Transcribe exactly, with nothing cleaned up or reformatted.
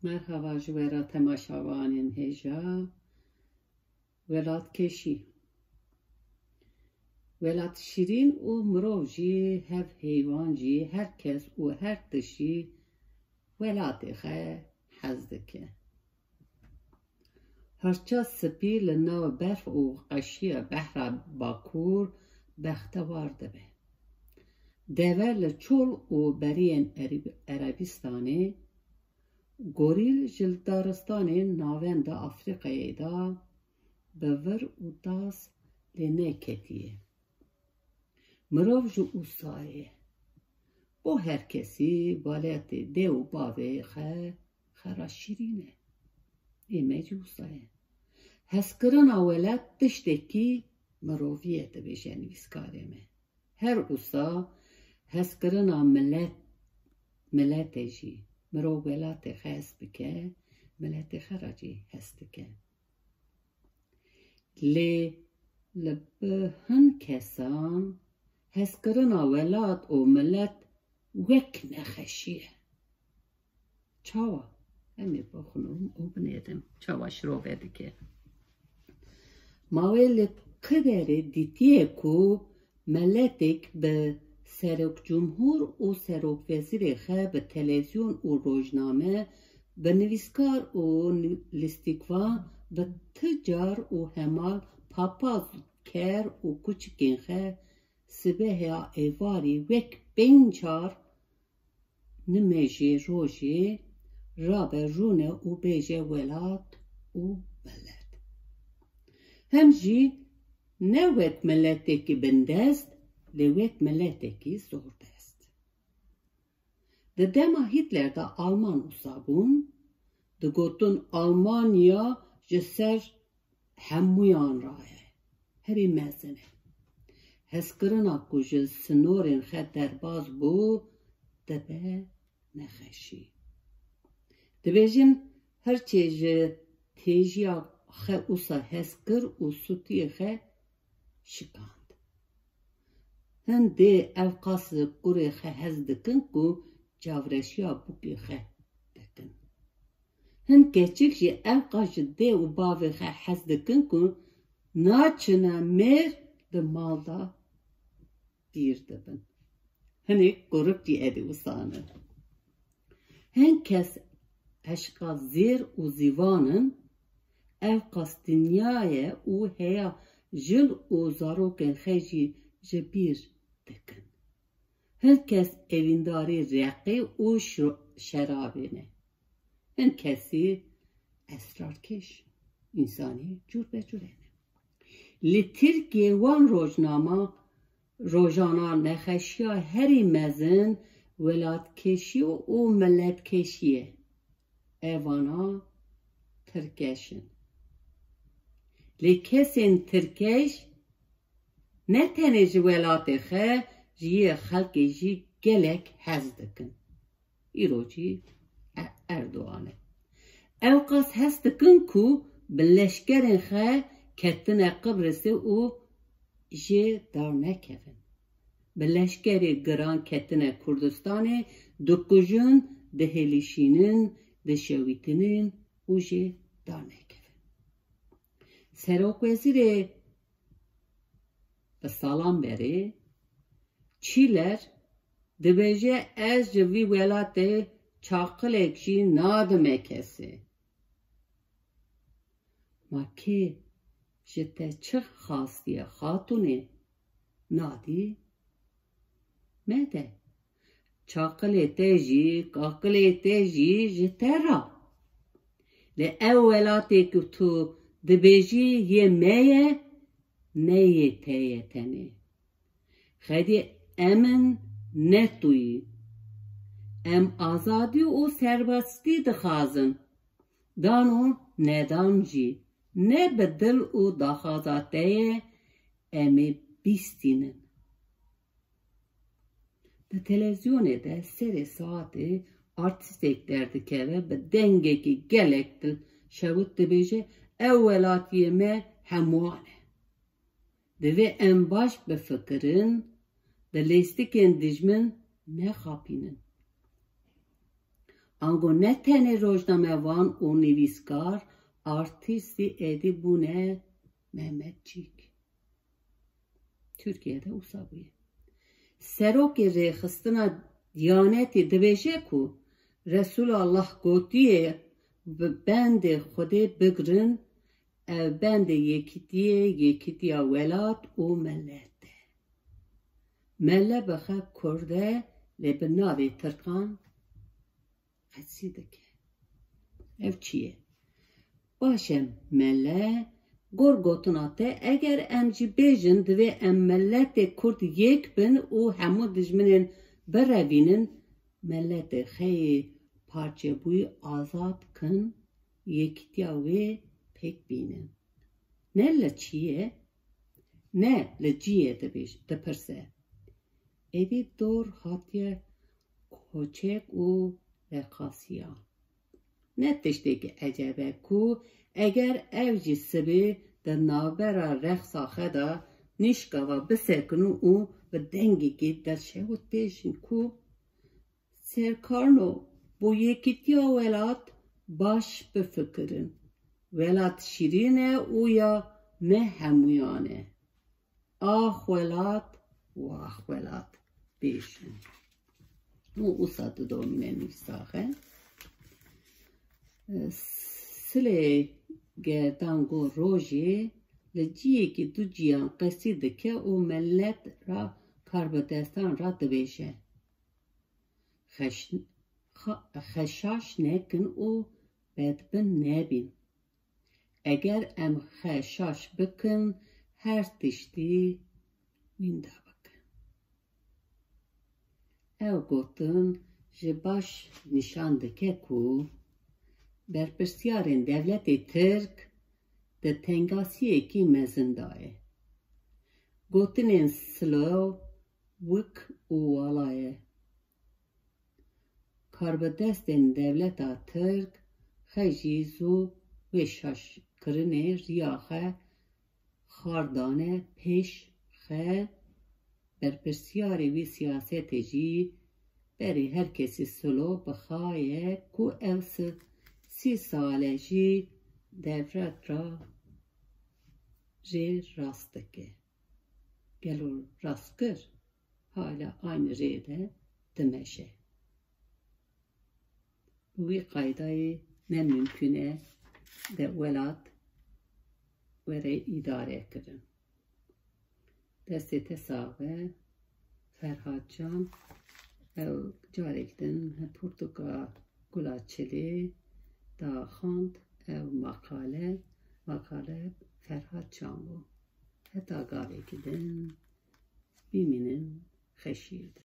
Merhaba ji we re temaşevanên hêja. Welatkeşî. Welat şîrîn û mirov jî, hev heywan jî, her kes û her tişt jî welatê xwe hez dike. Hirça spî li nav berf û qeşiya behra Bakur bextewar dibe. Deve li çol û beriyên Ereb-, Erebistanê, gorîl ji daristanên navenda Afrîkayê de bi vir û das lê neketiye. Mirov jî wisa ye. Bo her kesî welatê dê û bavê xwe, xwe re şîrîn e. Ê me jî wisa ye. Hezkirina welat tiştekî mirovî ye, dibêje nivîskarê me. Her wisa hezkirina milet, miletê jî. Mirov welatê xwe hez bike, miletê xwe re jî hez dike. Lê li bi hin kesan hezkirina welat û milet wek nexweşî ye. Çawa? Em ê bixwin û binêrin. Çawa şirove dike? Ma wê li qederê dîtiye ku miletek bi serokcumhur û serokvezîrê xwe bi televîzyon û rojname, bi nivîskar û ni-, lîstikvan, bi ti car û hemal papaz, ker û kuçikên xwe sibeha êvarî wek pênc çar nimêjê rojê rabe rûne û bêje welat û milet. Hem jî ne wek miletekî bindest, lê wek miletekî zordest. Di dema Hitler de Alman wisa bûn, digotin Almanya ji ser hemûyan re ye, herî mezin e. Hezkirina ku ji sinorên xwe derbas bû, dibe nexweşî. Dibêjin, hirçê ji têjiya xwe wisa hez kir û sûtiyê xwe şikand. Hin dê ew qas ji kurê xwe hez dikin ku çavreşiya bûkê xwe dikin. Hin keçik jî ew qas ji dê û bavê xwe hez dikin ku naçine mêr di mal de dîr dibin. Hinek kurik jî êdî wisa ne. Hin kes eşqa zêr û zîvan in, ew qas dinya ye û heya jin û zarokên xwe jî ji bîr dikin. Hin kes evîndarê reqê û şo-, şerabê ne. Hin kesî esrarkêş, însanî cûr be cûre ne. Li Tirkiyê wan rojnama, rojana nexweşiya herî mezin welatkêşî û miletkêşî ye. Evana tirkeş in. Lê kesên tirkeş ne tenê ji welatê xwe, ji yê xelkê jî gelek hez dikin. Îro jî E-, Erdogan e. Ew qas hez dikin ku bi leşkerên xwe ketine Qibrisê û jê darnekevin. Bi leşkerê giran ketine Kurdistanê, dikujin, dihêlişînin, dişewitinin û jê darnekevin. Serokwezîrê bi salan berê, Çîler, dibêje, ez ji vî welatê çaqilek jî nadime kesê. Ma kê ji te çi xastiye xatûnê? Nadî? Mede. Çaqilê te jî, kaqilê te jî ji te re. Lê ew welatê ku tu dibêjî yê me ye, ne yê te ye tenê. Xwedî em in, ne tu yî. Em azadî û serbestî dixwazin. Dan û nedan jî ne bi dil û daxwaza te ye, em ê bîstînin. Di televîzyonê de serê saetê artîstek derdikeve, bi dengekî gelek dilşewit dibêje, ew welatiyê me hemûyan e. Divê em baş bifikirin, bi lîstikên dijmin nexapînin. Ango ne tenê rojnamevan û nivîskar, artîst zî êdî bûne Mehmetçîk. Tirkiyê de wisa bûye. Serokê Rêxistina Diyanetê dibêje ku Resulullah gotiye, bi bendê Xwedê bigirin, ev bendê yekîtiyê, yekîtiya welat û millet e. Melle bi xwe kurd e, lê bi navê tirkan qesî dike. Ev çi ye? Baş e, mele, gor gotina te, eger em jî bêjin, divê em miletê kurd yek bin û hemû dijminên birevînin, miletê xeyê parçebûyî azad kin, yekîtiya wê pêk bînin. Ne li çi ye, ne li cî ye dibêj-, dipirse. Êdî dor hatiye koçek û reqasiya. Ne tiştekî eceb e ku eger ev jî sibê di navbera rexsa xwe de nîşkava bisekinin û bi dengekî destşewit bêjin ku serkarno bo yekîtiya welat baş bifikirin. Welat şîrîn e û ya me hemûyan e. Ax welat, wax welat bêjin. Û usa didomîne nivîsaxe. Silê gerdango rojê li ciyekî du ciyan qesî dike û millet ra karbidestan ra dibêje. Xeş-, xa-, xeşaş nekin û bedbin nebin. Eger em xeşaş bikin, her tiştî wînda bikin. Ev gotin jî baş nîşan dike ku berpirsiyarên dewletê Tirk di tengasiyekî mezin de ye. Gotinên Silo wik û wala ye. Karbidestên dewleta Tirk xwe jî zû wê şaşkirinê riya xwe xar dane pêş xe, berpirsiyarê vî siyasetê jî berê her kesî Silo bi xa ye ku ew si-, sî sal e jî dewlet ra rê rast dike. Gelo rast kir? Hala aynî rê de dimeşe. Bi wî qaydayê ne mimkûn e de welat were îdare kirin. Destê te sax be, Ferhat Can. Ew carek din pirtûka Gula Çilê da xwend, ew maqale, maqale Ferhat Can bû. Heta gavekî din, bimînin xeşîr de.